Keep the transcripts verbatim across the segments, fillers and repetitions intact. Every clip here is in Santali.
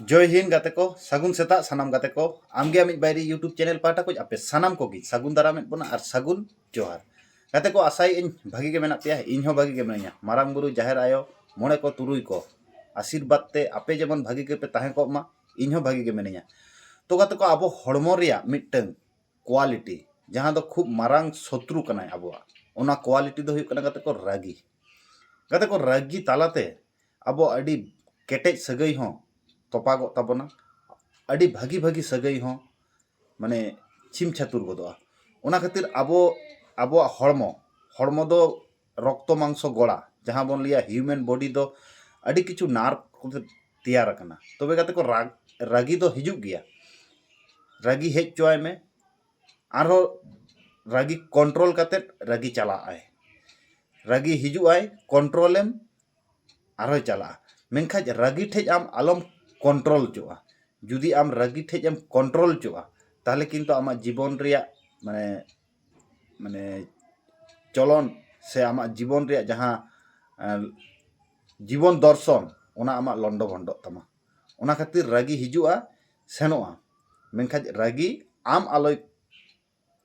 ᱡᱚᱭ ᱦᱤᱱᱫ ᱜᱟᱛᱮ ᱠᱚ, ᱥᱟᱹᱜᱩᱱ ᱥᱮᱛᱟᱜ ᱥᱟᱱᱟᱢ ᱜᱟᱛᱮ ᱠᱚ᱾ ᱟᱢᱜᱮ ᱟᱢᱤᱡ ᱵᱟᱭᱨᱤ YouTube ᱪᱮᱱᱮᱞ ᱯᱟᱦᱴᱟ ᱠᱷᱚᱱ ᱟᱯᱮ ᱥᱟᱱᱟᱢ ᱠᱚᱜᱮ ᱥᱟᱹᱜᱩᱱ ᱫᱟᱨᱟᱢᱮᱫ ᱵᱚᱱᱟ ᱟᱨ ᱥᱟᱹᱜᱩᱱ ᱡᱚᱦᱟᱨ᱾ ᱜᱟᱛᱮ ᱠᱚ, ᱟᱥᱟᱭᱮᱫ ᱟᱹᱧ ᱵᱷᱟᱹᱜᱤ ᱜᱮ ᱢᱮᱱᱟᱜ ᱯᱮᱭᱟ, ᱤᱧ ᱦᱚᱸ ᱵᱷᱟᱹᱜᱤ ᱜᱮ ᱢᱤᱱᱟᱹᱧᱟ᱾ ᱢᱟᱨᱟᱝ ᱵᱩᱨᱩ, ᱡᱟᱦᱮᱨ ᱟᱭᱳ, ᱢᱚᱬᱮ ᱠᱚ ᱛᱩᱨᱩᱭ ᱠᱚ ᱟᱥᱤᱨᱵᱟᱫᱽ ᱛᱮ ᱟᱯᱮ ᱡᱮᱢᱚᱱ ᱵᱷᱟᱹᱜᱤ ᱜᱮᱯᱮ ᱛᱟᱦᱮᱸ ᱠᱚᱜ ᱢᱟ, ᱤᱧ ᱦᱚᱸ ᱵᱷᱟᱹᱜᱤ ᱜᱮ ᱢᱤᱱᱟᱹᱧᱟ᱾ ᱛᱚ ᱜᱟᱛᱮ ᱠᱚ, ᱟᱵᱚ ᱦᱚᱲᱢᱚ ᱨᱮᱭᱟᱜ ᱢᱤᱫᱴᱟᱝ ᱠᱳᱣᱟᱞᱤᱴᱤ, ᱡᱟᱦᱟᱸ ᱫᱚ ᱠᱷᱩᱵ ᱢᱟᱨᱟᱝ ᱥᱚᱛᱨᱩ ᱠᱟᱱᱟᱭ ᱟᱵᱚᱣᱟᱜ, ᱚᱱᱟ ᱠᱳᱣᱟᱞᱤᱴᱤ ᱫᱚ ᱦᱩᱭᱩᱜ ᱠᱟᱱᱟ ᱜᱟᱛᱮ ᱠᱚ ᱨᱟᱹᱜᱤ᱾ ᱜᱟᱛᱮ ᱠᱚ, ᱨᱟᱹᱜᱤ ᱛᱟᱞᱟᱛᱮ ᱟᱵᱚ ᱟᱹᱰᱤ ᱠᱮᱴᱮᱡ ᱥᱟᱹᱜᱟᱹᱭ ᱦᱚᱸ ᱛᱚᱯᱟᱜᱚᱜ ᱛᱟᱵᱚᱱᱟ, ᱟᱹᱰᱤ ᱵᱷᱟᱹᱜᱤ ᱵᱷᱟᱹᱜᱤ ᱥᱟᱹᱜᱟᱹᱭ ᱦᱚᱸ ᱢᱟᱱᱮ ᱪᱷᱤᱢ ᱪᱷᱟᱹᱛᱩᱨ ᱜᱚᱫᱚᱜᱼᱟ᱾ ᱚᱱᱟ ᱠᱷᱟᱹᱛᱤᱨ ᱟᱵᱚ, ᱟᱵᱚᱣᱟᱜ ᱦᱚᱲᱢᱚ, ᱦᱚᱲᱢᱚ ᱫᱚ ᱨᱚᱠᱛᱚ ᱢᱟᱝᱥᱚ ᱜᱚᱲᱟ, ᱡᱟᱦᱟᱸ ᱵᱚᱱ ᱞᱟᱹᱭᱟ ᱦᱤᱭᱩᱢᱮᱱ ᱵᱚᱰᱤ, ᱫᱚ ᱟᱹᱰᱤ ᱠᱤᱪᱷᱩ ᱱᱟᱨᱵᱷ ᱠᱚᱛᱮ ᱛᱮᱭᱟᱨ ᱟᱠᱟᱱᱟ᱾ ᱛᱚᱵᱮ ᱜᱟᱛᱮ ᱠᱚ, ᱨᱟᱜ ᱨᱟᱹᱜᱤ ᱫᱚ ᱦᱤᱡᱩᱜ ᱜᱮᱭᱟ᱾ ᱨᱟᱹᱜᱤ ᱦᱮᱡ ᱦᱚᱪᱚᱣᱟᱭ ᱢᱮ, ᱟᱨᱦᱚᱸ ᱨᱟᱹᱜᱤ ᱠᱚᱱᱴᱨᱳᱞ ᱠᱟᱛᱮᱫ ᱨᱟᱹᱜᱤ ᱪᱟᱞᱟᱜ ᱟᱭ᱾ ᱨᱟᱹᱜᱤ ᱦᱤᱡᱩᱜ ᱟᱭ, ᱠᱚᱱᱴᱨᱳᱞᱮᱢ, ᱟᱨᱦᱚᱸᱭ ᱪᱟᱞᱟᱜᱼᱟ᱾ ᱢᱮᱱᱠᱷᱟᱱ ᱨᱟᱹᱜᱤ ᱴᱷᱮᱡ ᱟᱢ ᱟᱞᱚᱢ ᱠᱚᱱᱴᱨᱳᱞ ᱦᱚᱪᱚᱜᱼᱟ᱾ ᱡᱩᱫᱤ ᱟᱢ ᱨᱟᱹᱜᱤ ᱴᱷᱮᱡ ᱮᱢ ᱠᱚᱱᱴᱨᱳᱞ ᱦᱚᱪᱚᱜᱼᱟ, ᱛᱟᱦᱚᱞᱮ ᱠᱤᱱᱛᱩ ᱟᱢᱟᱜ ᱡᱤᱵᱚᱱ ᱨᱮᱭᱟᱜ ᱢᱟᱱᱮ, ᱢᱟᱱᱮ ᱪᱚᱞᱚᱱ ᱥᱮ ᱟᱢᱟᱜ ᱡᱤᱵᱚᱱ ᱨᱮᱭᱟᱜ ᱡᱟᱦᱟᱸ, ᱮᱸ, ᱡᱤᱵᱚᱱ ᱫᱚᱨᱥᱚᱱ, ᱚᱱᱟ ᱟᱢᱟᱜ ᱞᱚᱱᱰᱚ ᱵᱷᱚᱱᱰᱚᱜ ᱛᱟᱢᱟ᱾ ᱚᱱᱟ ᱠᱷᱟᱹᱛᱤᱨ ᱨᱟᱹᱜᱤ ᱦᱤᱡᱩᱜᱼᱟ, ᱥᱮᱱᱚᱜᱼᱟ, ᱢᱮᱱᱠᱷᱟᱱ ᱨᱟᱹᱜᱤ ᱟᱢ ᱟᱞᱚᱭ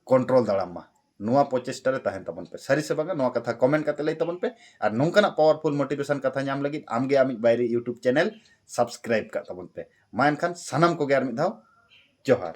ᱠᱚᱱᱴᱨᱳᱞ ᱫᱟᱲᱟᱢ ᱢᱟ, ᱱᱚᱣᱟ ᱯᱨᱚᱪᱮᱥᱴᱟ ᱨᱮ ᱛᱟᱦᱮᱱ ᱛᱟᱵᱚᱱ ᱯᱮ᱾ ᱥᱟᱹᱨᱤ ᱥᱮ ᱵᱟᱝᱟ, ᱱᱚᱣᱟ ᱠᱟᱛᱷᱟ ᱠᱚᱢᱮᱱᱴ ᱠᱟᱛᱮ ᱞᱟᱹᱭ ᱛᱟᱵᱚᱱ ᱯᱮ᱾ ᱟᱨ ᱱᱚᱝᱠᱟᱱᱟᱜ ᱯᱟᱣᱟᱨᱯᱷᱩᱞ ᱢᱳᱴᱤᱵᱷᱮᱥᱚᱱ ᱠᱟᱛᱷᱟ ᱧᱟᱢ ᱞᱟᱹᱜᱤᱫ ᱟᱢᱜᱮ ᱟᱢᱤᱡ ᱵᱟᱭᱨᱤ YouTube ᱪᱮᱱᱮᱞ ᱥᱟᱵᱥᱠᱨᱟᱭᱤᱵ ᱠᱟᱜ ᱛᱟᱵᱚᱱ ᱯᱮ᱾ ᱢᱟ ᱮᱱᱠᱷᱟᱱ ᱥᱟᱱᱟᱢ ᱠᱚᱜᱮ ᱟᱨ ᱢᱤᱫ ᱫᱷᱟᱣ ᱡᱚᱦᱟᱨ᱾